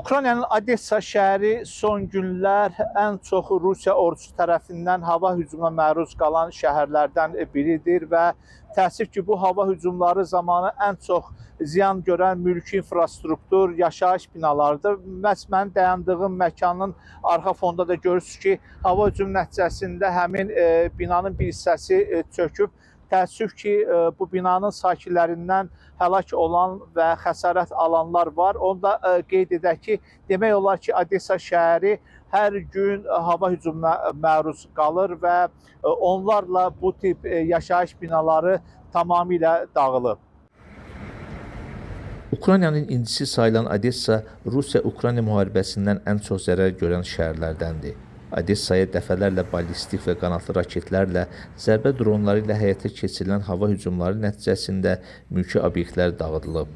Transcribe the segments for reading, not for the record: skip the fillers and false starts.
Ukraynanın Odessa şəhəri son günlər ən çox Rusiya ordusu tərəfindən hava hücumuna məruz qalan şəhərlərdən biridir və təəssüf ki, bu hava hücumları zamanı ən çox ziyan görən mülki infrastruktur, yaşayış binalarıdır. Məhz mənim dayandığım məkanın arxa fonda da görürsünüz ki, hava hücumu nəticəsində həmin binanın bir hissəsi çöküb. Təəssüf ki, bu binanın sakinlərindən həlak olan və xəsarət alanlar var. Onu da qeyd edək ki, demək olar ki, Odessa şəhəri hər gün hava hücumuna məruz qalır və onlarla bu tip yaşayış binaları tamamilə dağılıb. Ukraynanın incisi sayılan Odessa Rusiya-Ukrayna müharibəsindən ən çox zərər görən şəhərlərdəndir. Odessaya dəfələrlə ballistik və qanadlı raketlərlə, zərbə dronları ilə həyata keçirilən hava hücumları nəticəsində mülki obyektlər dağıdılıb.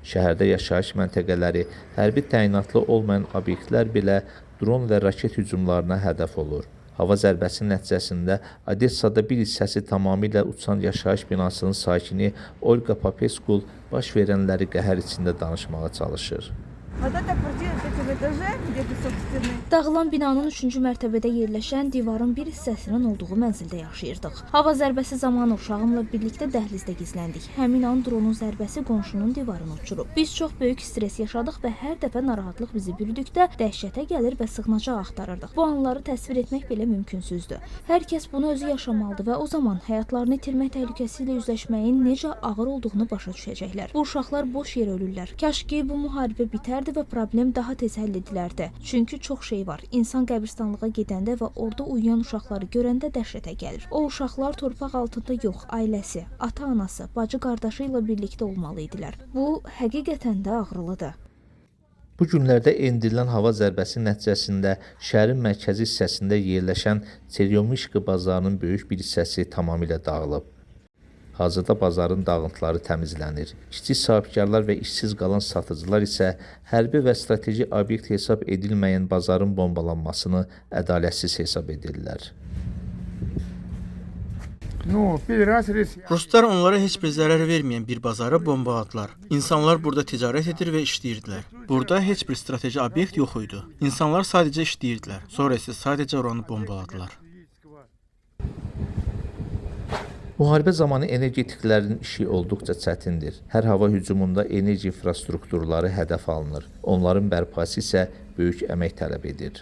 Şəhərdə yaşayış məntəqələri, hərbi təyinatlı olmayan obyektlər belə dron və raket hücumlarına hədəf olur. Hava zərbəsi nəticəsində Odessada bir hissəsi tamamilə uçan yaşayış binasının sakini Olga Popeskul baş verənləri qəhər içində danışmağa çalışır. Вот эта квартира в третьем этаже, где кусок стены. Dağılan binanın 3-cü mərtəbədə yerləşən divarın bir hissəsinin olduğu mənzildə yaşayırdıq. Hava zərbəsi zamanı uşağımla birlikdə dəhlizdə gizləndik. Həmin an dronun zərbəsi qonşunun divarını uçurub. Biz çox böyük stres yaşadıq və hər dəfə narahatlıq bizi bürüdükdə dəhşətə gəlir və sığınacaq axtarırdıq. Bu anları təsvir etmək belə mümkünsüzdür. Hər kəs bunu özü yaşamalıdır və o zaman həyatlarını itirmək təhlükəsi ilə üzləşməyin necə ağır olduğunu başa düşəcəklər. Bu uşaqlar boş yerə ölürlər. Kaş ki bu müharibə bitərdi və problem daha tez həll edilərdi. Çünki çox şey var. İnsan qəbirstanlığa gedəndə və orada uyuyan uşaqları görəndə dəhşətə gəlir. O uşaqlar torpaq altında yox, ailəsi, ata-anası, bacı-qardaşı ilə birlikdə olmalı idilər. Bu həqiqətən də ağrılıdır. Bu günlərdə endirilən hava zərbəsi nəticəsində şəhərin mərkəzi hissəsində yerləşən Çeryomişka bazarının böyük bir hissəsi tamamilə dağılıb. Hazırda bazarın dağıntıları təmizlənir. Kiçik sahibkarlar və işsiz qalan satıcılar isə hərbi və strateji obyekt hesab edilməyən bazarın bombalanmasını ədalətsiz hesab edirlər. Ruslar onlara heç bir zərər verməyən bir bazarı bombaladılar. İnsanlar burada ticarət edir və işləyirdilər. Burada heç bir strateji obyekt yox idi. İnsanlar sadəcə işləyirdilər. Sonra isə sadəcə oranı bombaladılar. Müharibə zamanı energetiklərin işi olduqca çətindir. Hər hava hücumunda enerji infrastrukturları hədəf alınır. Onların bərpası isə böyük əmək tələb edir.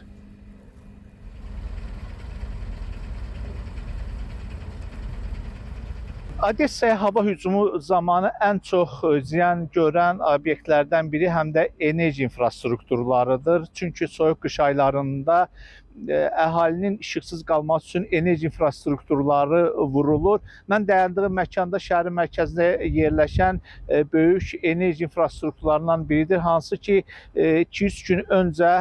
Odessaya hava hücumu zamanı ən çox ziyan görən obyektlərdən biri həm də enerji infrastrukturlarıdır. Çünki soyuq qış aylarında əhalinin işıqsız qalması üçün enerji infrastrukturları vurulur. Mən dayandığım məkanda şəhərin mərkəzində yerləşən böyük enerji infrastrukturlarından biridir. Hansı ki 2-3 gün öncə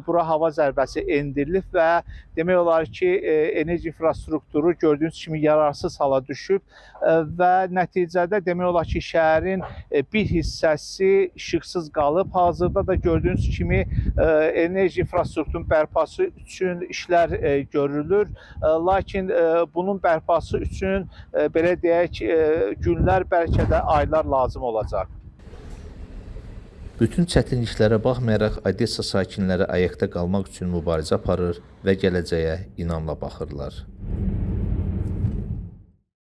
bura hava zərbəsi endirilib və demək olar ki, enerji infrastrukturu gördüyünüz kimi yararsız hala düşüb və nəticədə demək olar ki, şəhərin bir hissəsi işıqsız qalıb. Hazırda da gördüyünüz kimi enerji infrastrukturunun bərpası üçün işlər görülür. Lakin bunun bərpası üçün belə deyək, günlər, bəlkə də aylar lazım olacaq. Bütün çətinliklərə baxmayaraq Odessa sakinləri ayaqda qalmaq üçün mübarizə aparır və gələcəyə inamla baxırlar.